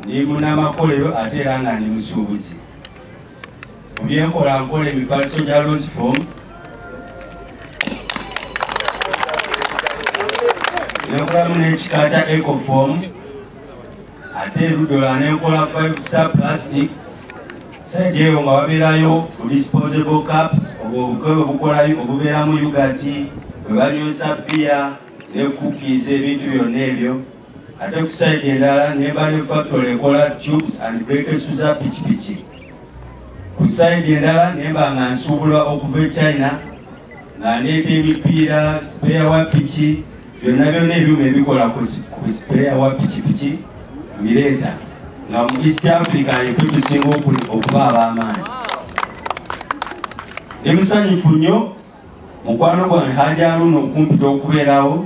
Ndi munnamakolero ate era nga ndi musuubuzi. Mu byenkola nkola emifaliso gya loose form, nenkolamu n'ekika kya ecoform, ate eruddola nenkola 5 star plastic. Side eyo nga wabeerayo disposable cups, obwo obukolayo obubeeramu yogurt, bwe banywesa bbiya ne cookies, ebintu byonna ebyo. Ate ku side endala nemba ne factory ekola tubes and brakes za pikipiki. Ku side endala nemba nga nsuubula okuva e China, nga ndeeta emipiira, spare wa piki, byonna byonna ebyuma ebikola ku spare wa pikipiki mbireeta, nga mu East Africa efe tusinga okuba ab'amaanyi. Ndi musanyufu nnyo mukwano gwange Haji Haruna okumpita okubeerawo.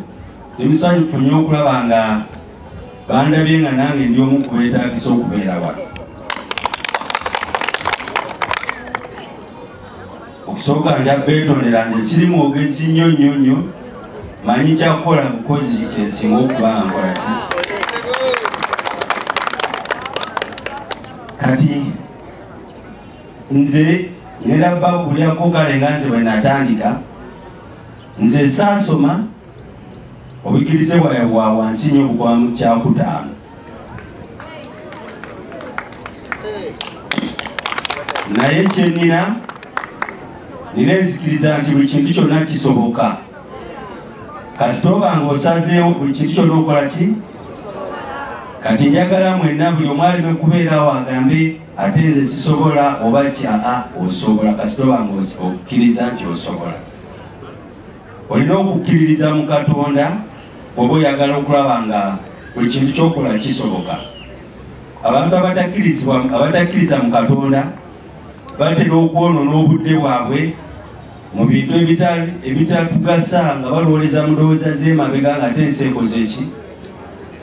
Ndi musanyufu nnyo okulaba nga bandabye nga nange ndi omu ku beetaagisa okubeera wano. Okusooka nja beetondera, nze siri mwogezi nnyo nnyo nnyo, manyi kyakukola bukozi kyensinga okuba nga nkola ki. Kati nze ngenda babuulyako kale nga nze bwe natandika, nze saasoma, obukkirize bwawe bwa wansi nnyo bugwa mu kyakutaano. Naye kye nnina, nina enzikiriza nti buli kintu kyonna kisoboka. Kasita oba ng'osazeewo buli kintu kyonna okola ki? Kati njagala mwenna buli omu aleme kubeerawo agambe ate nze sisobola oba ki, aa osobola kasita oba ng'okkiriza nti osobola. Olina okukkiririza mu Katonda bw'oba oyagala okulaba nga buli kintu ky'okola kisoboka. Abantu abatakkiriza mu Katonda batera okwonoona obudde bwabwe mu bintu ebitatugasa nga balowooleza mu ndowooza z'emabega nga ate ensi ekoze ki?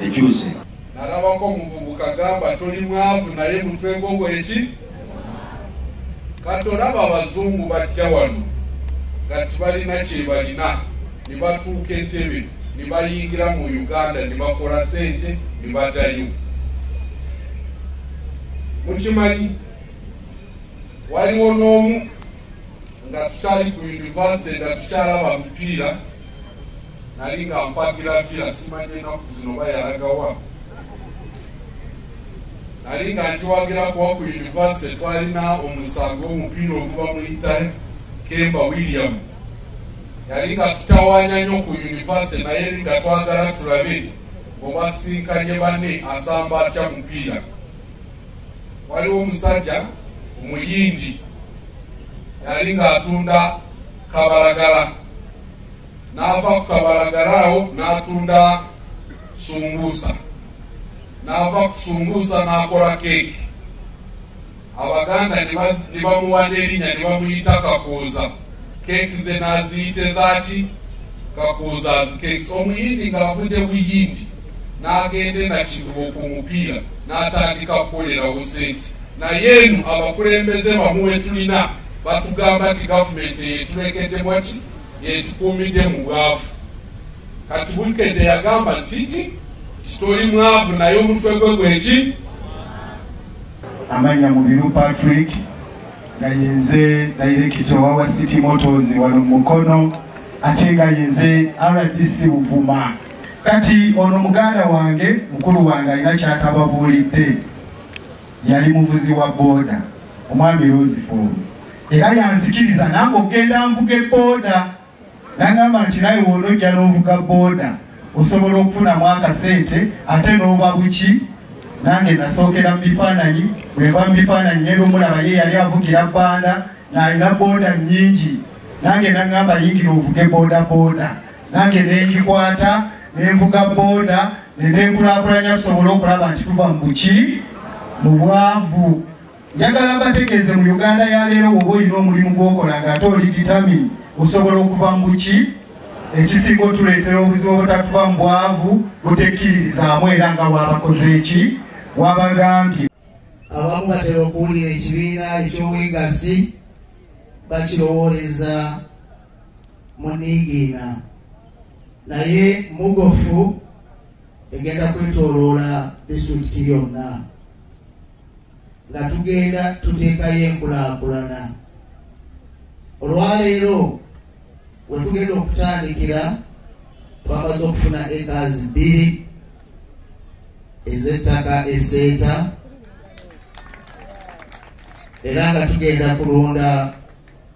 Ekyuse. Nalabako omuvubuka gamba toli mwavu naye mutwe gwo eki? Kati olaba abazungu bajja wano nga tebalina kye balina, ne batuuka Entebbe, ne bayingira mu Uganda, ne bakola ssente, ne baddayo. Mukimanyi waliwo n'omu nga tukyali ku university nga tukyalaba mupiira, nali nga mpagira Villa, simanyi ennaku zino oba yalagawa. Nali nga nkiwagira kuba ku university twalina omusango omupiira oguba muyita Kemba William. Yali nga tutawaanya nnyo ku university, naye nga twagala tulabe oba sinkanye banne asamba atya mupiira. Waliwo omusajja omuyindi yali ng'atunda kabalagala, n'ava ku kabalagala awo n'atunda sumbusa, n'ava ku sumbusa n'akola keeki. Abaganda ne bamuwa n'erinnya ne bamuyita Kakooza. Keeki ze n'aziyita ezaaki? Kakooza's cakes. Omuyindi ng'avudde Buyindi n'agenda Nakivubo ku mupiira n'atandika kukolerawo ssente. Naye eno abakulembeze bamuwe tulina batugamba nti gavumenti yetulekedde bwaki, yetukuumidde mu bwavu. Kati Bukedde yagamba nti ki toli mwavu naye omutwe gwe gweki? Amanya Mubiru Patrick, nga yenze director wa City Motors wano mu Mukono, ate nga yenze RDC Buvuma. Kati ono muganda wange, mukulu wange alina kyatababuulidde, yali muvuzi wa boda, omwami Roseform. Era yanzikiriza nange okugenda nvuga ebooda, nagamba nti naye w'onojja n'ovuga boda osobola okufunamu akasente ate n'oba buki. Nange nasookera mu bifaananyi, bwe nva mu bifaananyi ngenda omulaba ye yali avugira bbanda n'alina booda nnyingi. Nange nagamba yingira ovuge booda booda, nange ne ngikwata ne nvuga booda ne neekulaakulanya tusobole okulaba nti tuva mu buki, mu bwavu. Njagala mbategeeze mu Uganda ya leero bw'oba olina omulimu gw'okola ng'ate oli determined, osobola okuva mu buki. Ekisinga otuleetera obuzibu obutatuva mu bwavu butekkiririzaamu era nga bw'abakoze eki wabagambye. Abamu batera okuwulira ekibiina eky'obwegassi bakirowooleza mu nniigiina, naye mugofu egenda kwetooloola disitulikiti yonna. nga tugenda tuteekayo enkulaakulana. Olwaleero we tugenda okutandikira twamaze okufuna ekazi 2 ez'ettaka eseeta, era nga tugenda kulunda,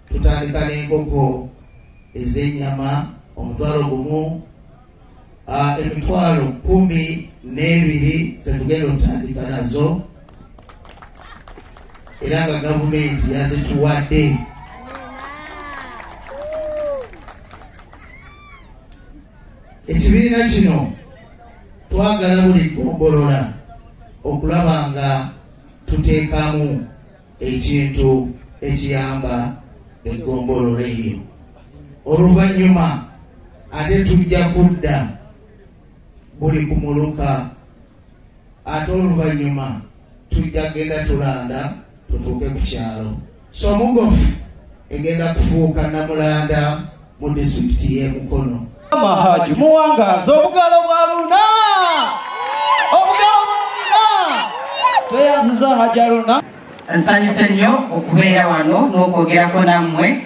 tutandika n'enkoko ez'ennyama 1,000, 12,000 zetugenda okutandika nazo, era nga gavumenti yazituwadde. Ekibiina kino twagala buli ggombolola okulaba nga tuteekamu ekintu ekiyamba eggombolola eyo. Oluvannyuma ate tujja kudda buli ku muluka, ate oluvannyuma tujja genda tulanda tutuuke ku kyalo. So Mugofu egenda kufuuka Namulanda mu disitulikiti y'e Mukono. Mahaji muwangaza obugalo bwa Luna, obugalo bwa Luna, tweyanziza Haji Luna. Nsanyuse nnyo okubeera wano n'okwogerako nammwe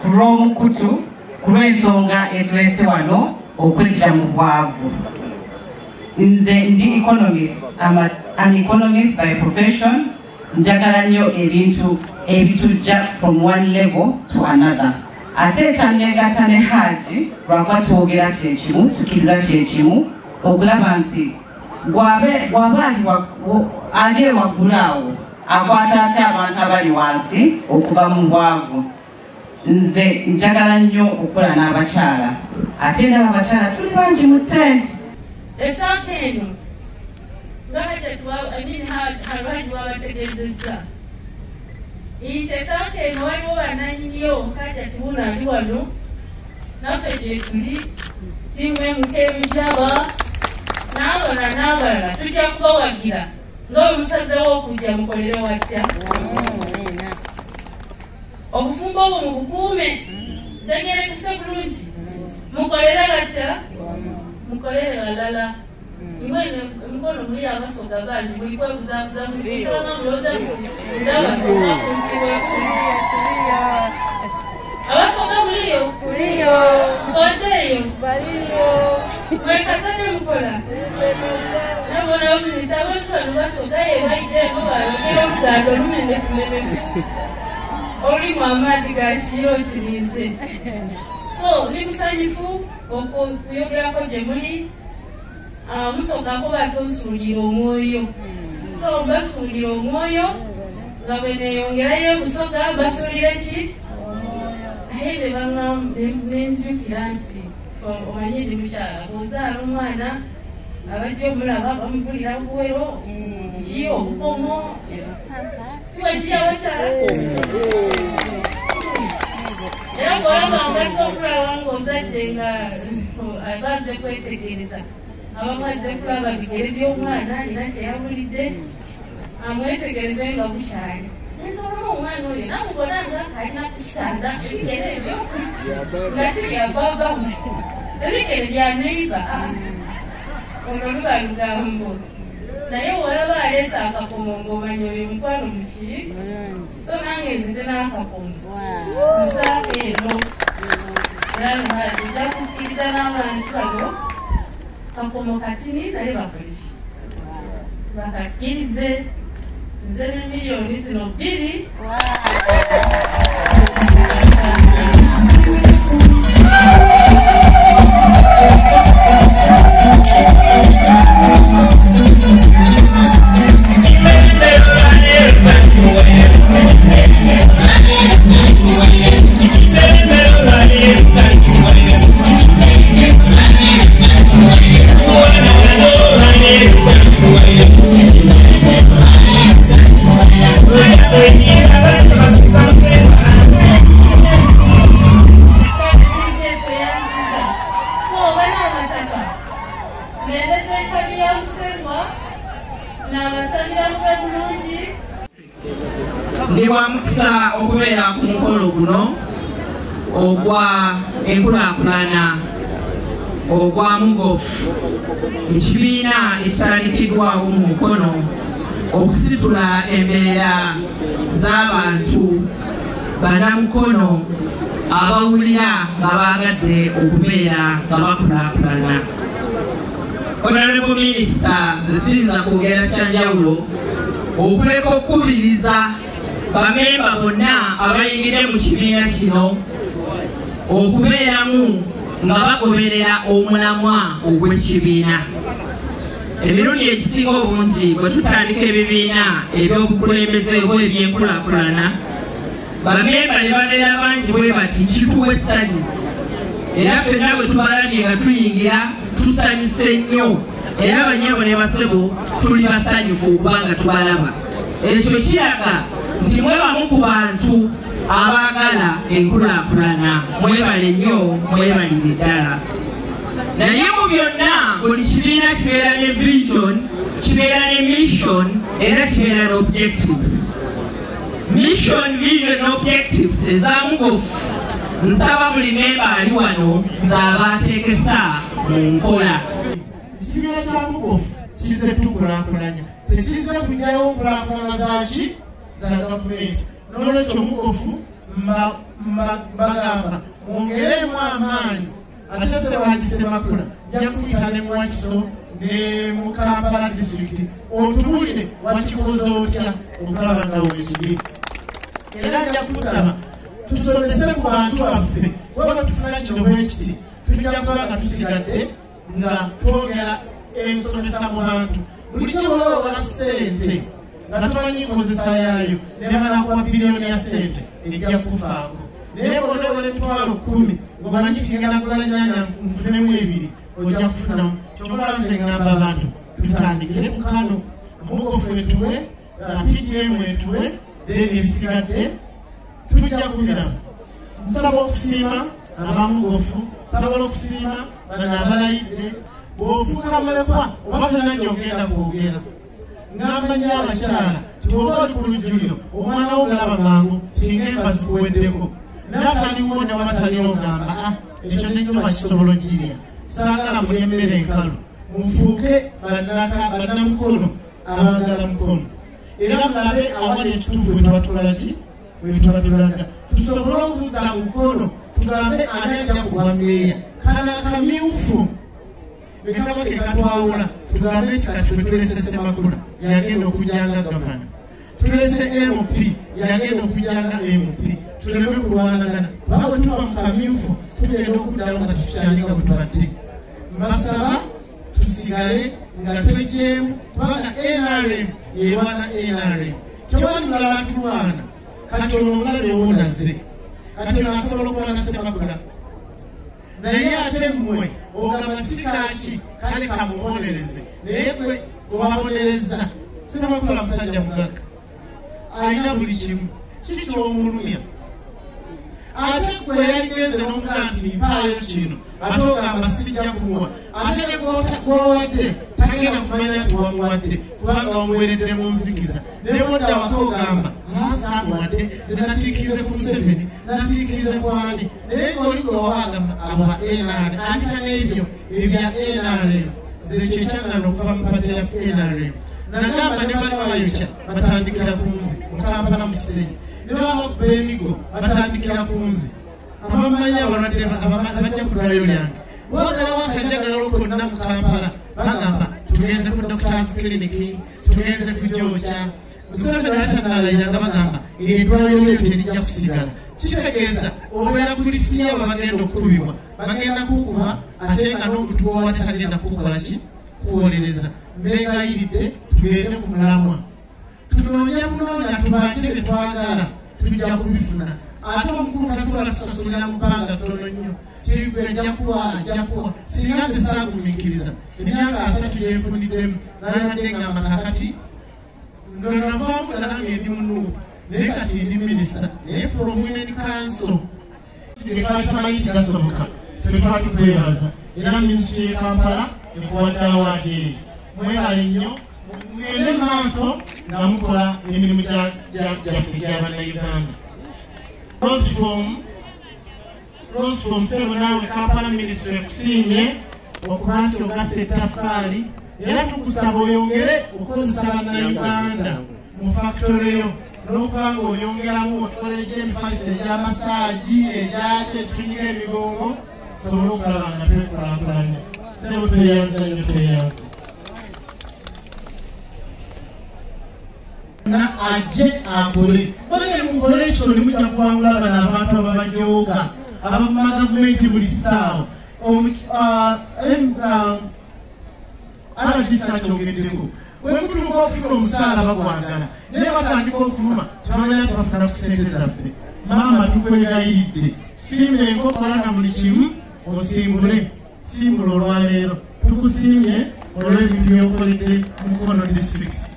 ku lw'omukutu, ku lw'ensonga etuleese wano okwejja mu bwavu. Nze ndi economist, I'm an economist by profession. Njagala nnyo ebintu ebitujja from one level to another. Ate ekyanneegatta ne Haji lwakuba twogera kye kimu, tukkiriza kye kimu, okulaba nti bw'aba ali ewaggulu awo akwata atya abantu abali wansi okuva mu bwavu. Nze njagala nnyo okukola n'abakyala, ate ndaba abakyala tuli bangi mu tent. Esaaka eno nga Haji wabategeezezza nti esaaka eno waliwo bannannyiniyo Hajati wuno ali wano naffe gye tuli ttiimu MK Mujaba n'abalala n'abalala tujja kubawagira nga omusazeewo okujja mukolere watya. Obufumbo obwo mubukuume, ntegerekese bulungi, mukolere batya, mukolere walala. Imwe emikono muli abasoga bandi muli kwebuzaabuza mulikanga mulowooza nti abasoga kunziweku. Abasoga muliyo? Tuliyo. Nkoddeeyo? Baliyo. Mwekazadde mukola? Nabona omunisa abantu bano basoga ye baidde eno bayogera oluganda olumenefumenefu olulimu amaadhi ga kiro ntiriize. So ndi musanyufu okuyogerako gye muli. Musokako batosuulira omwoyo, so basuulira omwoyo nga bwe neeyongerayo Busoga basuulire ki naye nenzijukira nti omanyi ndi mukyala bw'ozaala omwana abajja omulaba bamugulira buwero ki obukomo tuwekiri abakyala era bw'olaba ngazze okulaba ng'ozadde nga bazze kwetegereza abamu azze kulaba bigere by'omwana alina kye yabulidde amwetegereze nga bukyali. Nsobola omwana oyo namubona nga alina ku kitanda ebigere ebyo nga si bya baabamu, ebigere bya neiba. Olwo luba lugambo naye bw'olaba aleese akakomo ng'omanya oyo mukwano muki. So nange nzize n'akakomo musaaka eno era nja kukkiriza n'abantu bano kakomo katini naye bakoleki bakakkirize. Nze ne miliyoni zino 2. Ndi wa mukisa okubeera ku mukolo guno ogwa enkulaakulana ogwa Mugofu, ekibiina ekitandikiddwawo mu Mukono okusitula embeera z'abantu bannamukono abawulira nga baagadde okubeera nga bakulaakulana. Honorable Minister, nsinza kwogera kyanjawulo okuleka okukubiriza bamemba bonna abayingidde mu kibiina kino okubeeramu nga bagoberera omulamwa ogw'ekibiina. Emirundi egisinga obungi bwe tutandika ebibiina eby'obukulembeze oba ebyenkulaakulana, bamemba ne babeera bangi bwe bati kituwa essanyu, era ffenna bwe tubalabye nga tuyingira tusanyuse nnyo, era bannyabo ne basebo tuli basanyufu okubanga tubalaba. Ekyo kiraga nti mwe bamu ku bantu abaagala enkulaakulana. Mwebale nnyo, mwebalire ddala. Naye mu byonna buli kibiina kibeera ne vision, kibeera ne mission, era kibeera ne objectives. Mission, vision, objectives eza Mugofu nsaba buli memba ali wano z'aba ateekesa mu nkola. Ekibiina kya Mugofu kizze tukulaakulanya, tekizze kugyayo nkulaakulana zaaki za gavumenti. N'olwekyo Mugofu mbagamba mwongeremu amaanyi. Ate Ssewagi Ssemakula nja kuyita ne Mwakiso ne mu Kampala disitulikiti otuwulire wakikoze otya okulaba nga weekiri. Era nja kusaba tusomese ku bantu baffe, kuba tufuna kino bwe kiti tujja kuba nga tusigadde nga twongera ensomesa mu bantu. Bulijjo bw'oba owola ssente nga tomanyi nkozesa yaayo, ne banakuwa biliyoni ya ssente ejja kufaako. Naye bw'oba owola emitwalo 10 ng'omanyi nti ngenda kugula nnyaanya nfunemu 2, ojja kufunamu. Ky'okola nze ngamba abantu tutandikire ku kano, Mugofu etuwe, PDM etuwe, then ebisigadde tujja kubiramu. Nsaba okusiima abamugofu, nsaba okusiima bano abalayidde. Bw'ofuuka mulekwa oba tolina gy'ogenda kwogera, ngamba nnyo abakyala nti bw'oba oli ku lujjuliro omwana wo mulaba mangu tinga enva zikuweddeko, n'ataliwo ne waba taliwo ogamba ekyo n'ennyumba kisobola okugirya. Saagala mulye emmere enkalu, mufuuke bannamukono abaagala mukono, era mulabe awali ekituufu bwe tuba tukola ki, bwe tuba tulaga, tusobole okuzza mukono tugambe ani ajja kuba mmeeya. Kano akamyufu bwe kaba ke katwawula, tugambe nti kati ffe tulese Ssemakula yagenda okujja nga gavana, tulese MP yagenda okujja nga MP, tuleme kulwanagana. Kuba bwe tuva mu kamyufu tugenda okuddamu nga tetukyalinga bwe tubadde. Mbasaba tusigale nga twegyeemu, kubanga NRM yerwana NRM, tewali mulala tulwana. Kati ono omulabe wonazze, kati ono asobola okulwana Ssemakula, naye ate mmwe ogamba si kaaki kale kamubonereze, naye gwe gwewabonereza. Ssemakula musajja mugagga, alina buli kimu, kiki ky'omulumya? Ate gwe yaligenze n'omugaa nti mpaayo kino, ate ogamba sijja kumuwa, ate ne gw'owadde tagenda kumanya nti wamuwadde kubanga wamuweredde mu nzikiza. Naye bw'odda waka ogamba saamuwadde, nze natiikirize ku Museveni, natiikirize ku ani, naye ng'oli gwe wawa abo ba NRM ayita n'ebyo ebya NRM. Nze ekyo ekyagaana okuva mu pate ya NRM. Nagamba ne bali bayokya batandikira ku nze mu Kampala mu Kisenyi, ne baba bakuba emigo batandikira ku nze. Abamanyi abalwadde abajja ku ddwaliro lyange bwagalawo akajagalalo konna mu Kampala bagamba tugenze ku Doctors Clinic, tugenze ku Gyokya. Museveni atanalayira nga bagamba eddwaliro lyo terijja kusigala. Kitegeeza obeera ku lisiti y'abo bagenda okukubibwa, bagenda kukuba ate nga n'omuntu w'owadde tagenda kukukola ki, kuwolereza. Mbeegayiridde tugende ku mulamwa, tunoonye bunoonya, tubanje bye twagala, tujja kubifuna. Ate omukulu tasobola tusasulira mu bbanga ttono nnyo, kigwe ajja kuwa, ajja kuwa. Singa nze saagumiikiriza emyaka 3 gye nfuniddemu, nalibadde ngamba kaakati nga navaamu ddala ng'endi mu Nuupu, naye kati ndi minisita, naye from Women Council twali tamanyi nti gasoboka, ffe twali tukwebaza. Era minisitule y'e Kampala ekuwadde awaadi eyo. Mwebale nnyo, mugende maaso nga mukola emirimu gyaffe egya Bannayuganda. Rose from Ssebo, naawe Kampala Ministry ekusiimye okuba nti ogassa ettaffaali Era tukusaba oyongere okukozesa bannayuganda mu factory yo n'okuba nga oyongeramu otukola egy'emifaliso egy'amasaagi egyaki ekitunyiga emigongo tusobole okulaba nga twekulaakulanya. Ssebo tweyanza nnyo, tweyanza. Na ajje akole bagere mukole ekyo ne mujja kuwangula bano abantu ababajooga abavuma gavumenti buli ssaawa. RDC akyogeddeko bwe mutuuka okufuna omusaala bagwagala naye batandika okuvuma tebamanya nti bafuna ku ssente zaffe. Maama tukwegayiridde, siima enkokola na buli kimu osimbule, simbula olwaleero. Tukusiimye olw'ebintu by'okoledde Mukono disitulikiti.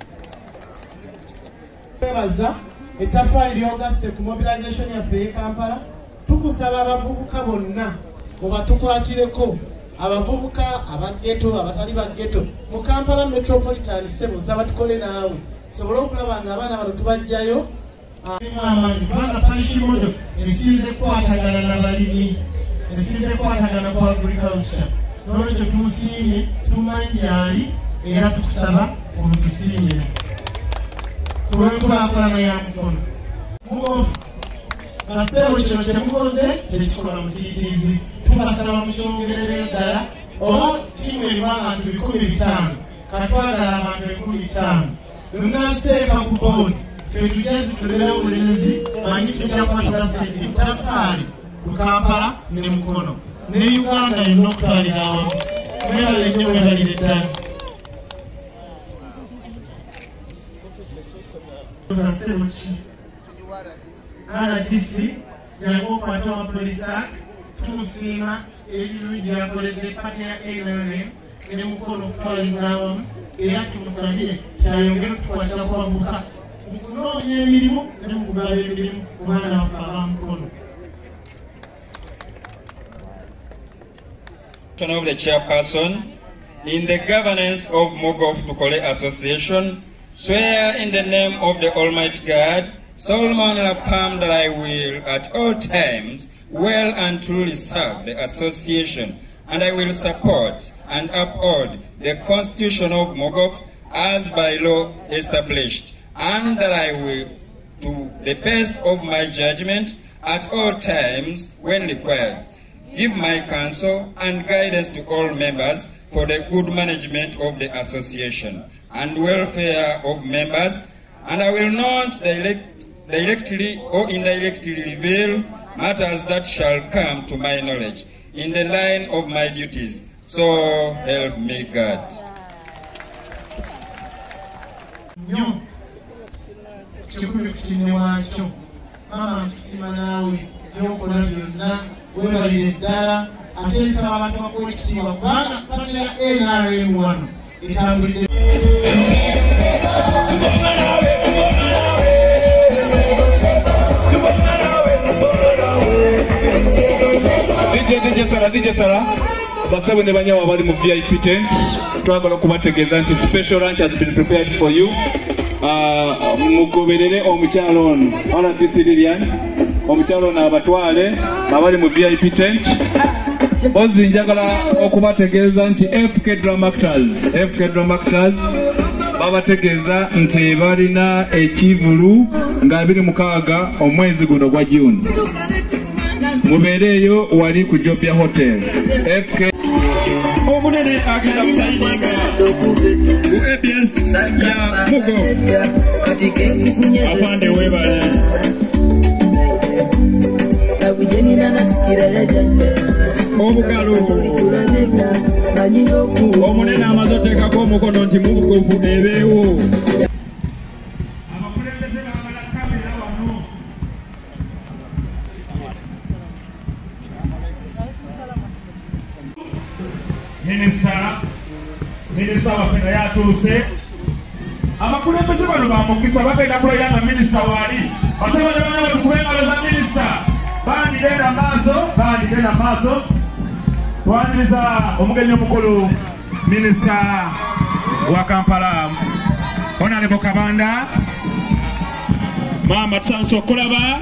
Twebaza ettaffaali lyogasse ku mobilization yaffe ey'e Kampala. Tukusaba abavubuka bonna obatukwatireko, abavubuka abageto abatali bageto mu Kampala Metropolitan. Ssebo nsaba tukole naawe tusobole okulaba nga abaana bano tubajjayo amaanyi, kubanga parish model esinze kukwatagana n'abalimi, esinze kukwatagana ku agriculture. N'olwekyo tumusiimye, tumanyi gy'ali era tukusaba omutusiimire ku lw'enkulaakulana ya Mukono. Mugofu bassebo, kino kye mukoze tekikola mutiitiizi, tubasaba mukyongerereyo ddala. Oba ttiimu erimu abantu 500,000, katwagala abantu 5,000 bwe munaaseeka ku boodi ffe tujja zitulerewo obulemezi manyi tujja kuba tugasse ettaffaali ku Kampala ne Mukono ne Uganda yonna okutwalira awamu. Mwebale nnyo, mwebalire ddala. Ssebo ki RDC, jangu okwate wa Police Act. Tumusiima ebirungi byakoledde pati ya NRM ne Mukono okutwaliza awamu, era tumusabire kyayongere otukwatira ku bavubuka mu kunoonya emirimu ne mu kugaba emirimu ku baana baffe aba Mukono. Of the chairperson in the governance of Mugof Tukole Association, swear in the name of the Almighty God, solemnly affirm that I will at all times well and truly serve the association, and I will support and uphold the Constitution of Mugof as by law established, and that I will, to the best of my judgment, at all times when required, give my counsel and guidance to all members for the good management of the association and welfare of members, and I will not directly or indirectly reveal matters that shall come to my knowledge in the line of my duties. So help me God. Nnyo kikumi ku kinne waakyo. Maama nkusiima naawe byokola byonna, weebalire ddala. Ate nsaba abantu bakuwa ekitiibwa kubanga pati ya NRM wano etambulidde. DJ Sara, DJ Sara, basebo ne banyawo abali mu VIP tent, twagala okubategeeza nti special lunch has been prepared for you. Mugoberere omukyalo ono RDC Lilian, omukyalo ono abatwale abali mu VIP tent. Mpozi njagala okubategeeza nti FK Drama Actors, FK Drama Actors babategeeza nti balina ekivulu nga 26 omwezi guno gwa June. Mubeereeyo wali ku Jobia Hotel. FK omunene agenda kusayininga ku ABS ya Mugo. Afande webale. Obugalo omunene amaze oteekako omukono nti mubugufu ebeewo. Abakulembeze baagala kamera wano. Minisita waffe naye atuuse. Abakulembeze bano ba mukisa, bagenda kulayira nga minisita waali. Basebo ne bannaabwe, tukube engalo za minisita. Bandigenda maaso, bandigenda maaso. Twaniriza omugenyi omukulu, minisita wa Kampala, Honorable Kabanda. Maama, tusanse okulaba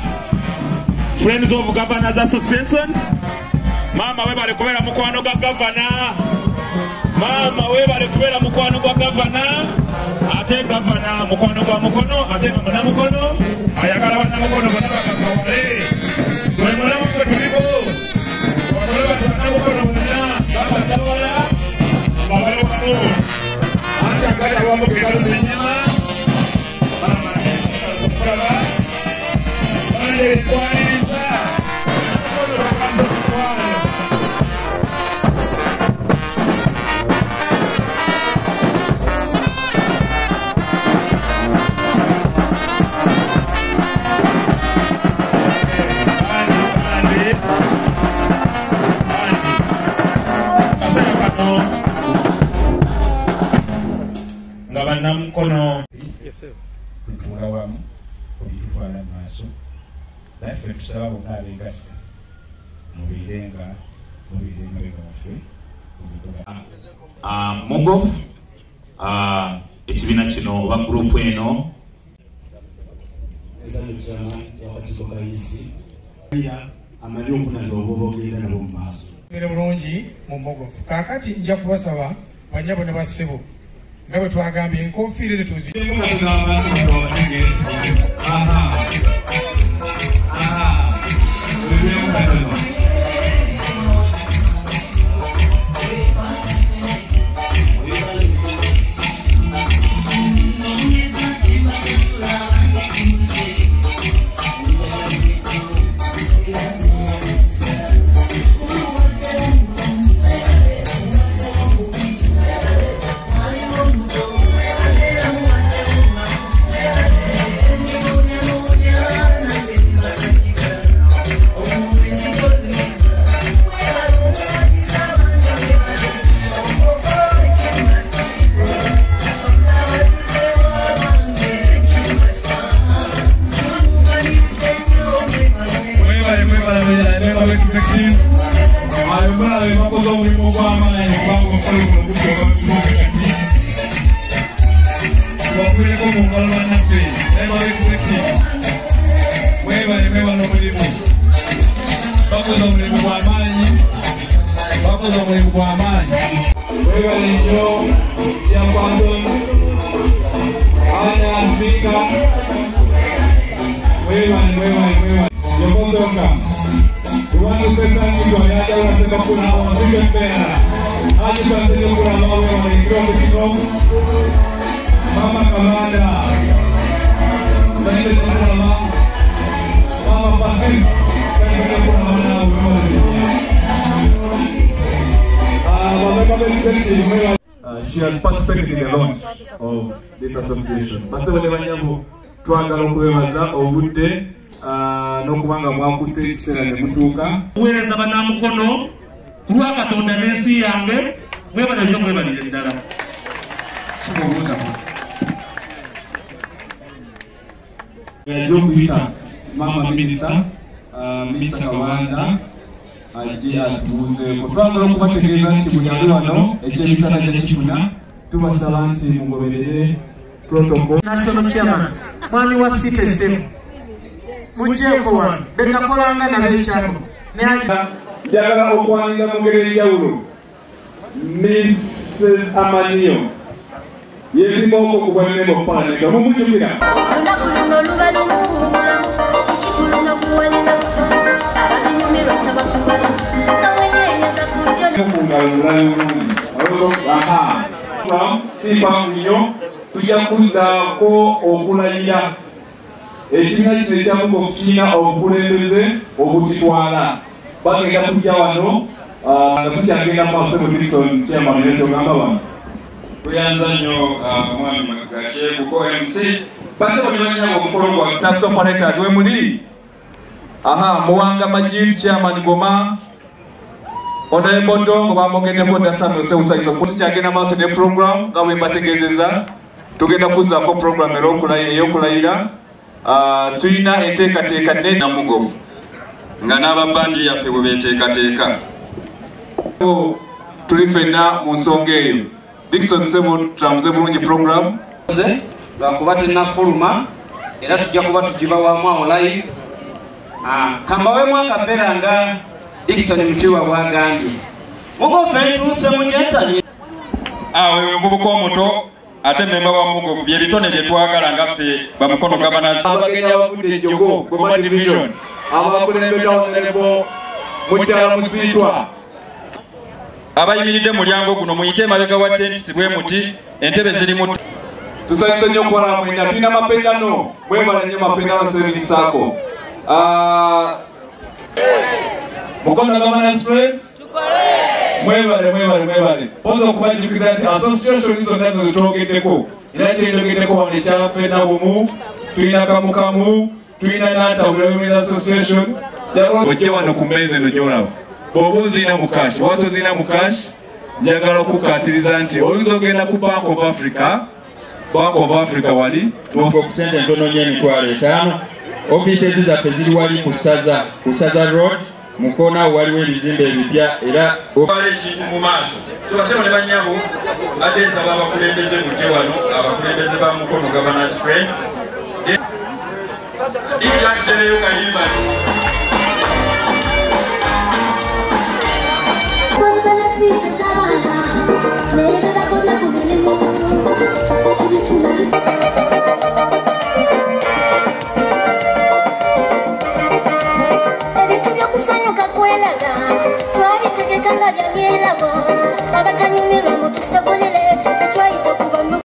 Friends of Governors Association. Maama webale kubeera mukwano gwa gavana. Maama weebale kubeera mukwano gwa gavana, ate gavana mukwano gwa Mukono, ate nga munnamukono ayagala bannamukono bonna bakakawale. Gwe mulamu gwe tuliko bakole bati bannamukono bonna bakatawala babale wano anti akali awamu ke kalunda ennyama. Maama okulaba bandeekwaniriza mukono bakwasa omukwano. Nga bannamukono tutuula wamu obitutwala mu maaso, naye ffe tusaba bonna abeegasse mubeere nga mubeere emabega waffe. Mugof ekibiina kino oba gurupu eno amanyi okunaza oba ogenda nabo mu maaso mere bulungi mu Mugofu. Kaakati nja kubasaba bannyabo ne bassebo nga bwe twagambye enkofiira ezo tuzi She has participated in the launch of this association. Basebo ne banyabo twagala okwebaza obudde n'okubanga mwakutte ekiseera ne mutuuka. Kuweereza bannamukono ku lwa Katonda n'ensi yange, mwebale nnyo, mwebalire ddala. Yajja okuyita maama minisita, Minisita Kabanda ajje atubuuzeeko. Twagala okubategeeza nti buli ali wano ekyemisana ajja kifuna, tubasaba nti mugoberere protocol. National chairman mwami wa CTSM mujjeeko wano be nakolanga nabo ekyalo. Njagala okwaniriza mu ngeri ey'enjawulo Mrs. Amaniyo yeesimbawo ku bwa member of parliament, mumujjukira. Olunaku luno luba luwummula, kikulu n'okuwalira ababinyumirwa nsaba kubala nawenyenyeza ku ddyo. Si mpanvu nnyo, tujja kuzzaako okulayira. Ekibiina kino ekya Mugofu kirina obukulembeze obukitwala. Bagenda kujja wano nga tukyagenda mu maaso. Dickson chairman nekyogamba wano. Tuyanza nnyo mwami Magache kuko MC basebo ne banyabo omukolo gwa Tax operators we muli. Aha, Muwanga Majid chairman Goma, Honorable Ndongo bamogeddeko dda Samuel Sewusagiso. Tukyagenda maaso ne program nga bwe mbategeezezza, tugenda kuzzaako program era ey'okulayira. Tulina enteekateeka nnene Namugofu nga n'ababandi yaffe bwe beeteekateeka. Tuli ffenna mu nsonga eyo. Dickson Sebo tutambuze bulungi program. Lwakuba tennafuluma era tujja kuba tugibawamu awo live. Kambawemu akabeera nga Dickson Mutiwa bw'agambye. Mugofu entuuse mu gyentani. Awo omuvubuka omuto ate memba wa Mugofu, bye bitone bye twagala nga ffe bamukono governors. Abagenyi abavudde Ejjogo, Goma Division, abakulembedde Honorable Mukyala Musiitwa. Abayimiridde mu mulyango guno muyite emabega wa tenti bwe muti, entebe ziri mu. Tusanyuse nnyo okubalaba mwenna, tulina mapendano, mwebale nnyo Mapendano Savings Sacco. Mukono Governance Friends, mwebale mwebale mwebale. Poza okubajjukiza nti association zonna zino zetwogeddeko, era kyenjogeddeko wano ekya Ffenna Bumu, tulina Kamukamu, tulina Nantabula Women's Association. Ojje wano ku mmeeza eno gy'olaba, bw'oba ozirina mu cash oba tozirina mu cash, njagala okukkaatiriza nti oyinza ogenda ku Bank of Africa, Bank of Africa wali sente ntono nnyo 50,000. Ofiisi zaffe ziri wali ku Ssaza, ku Ssaza Road, mu koona awo waliwo ebizimbe ebipya era otwala ekintu mu maaso. So basebo ne bannyabo, mbadde nsaba abakulembeze mujje wano, abakulembeze ba Mukono Governors Friends. Ijja kitereyo kayimba.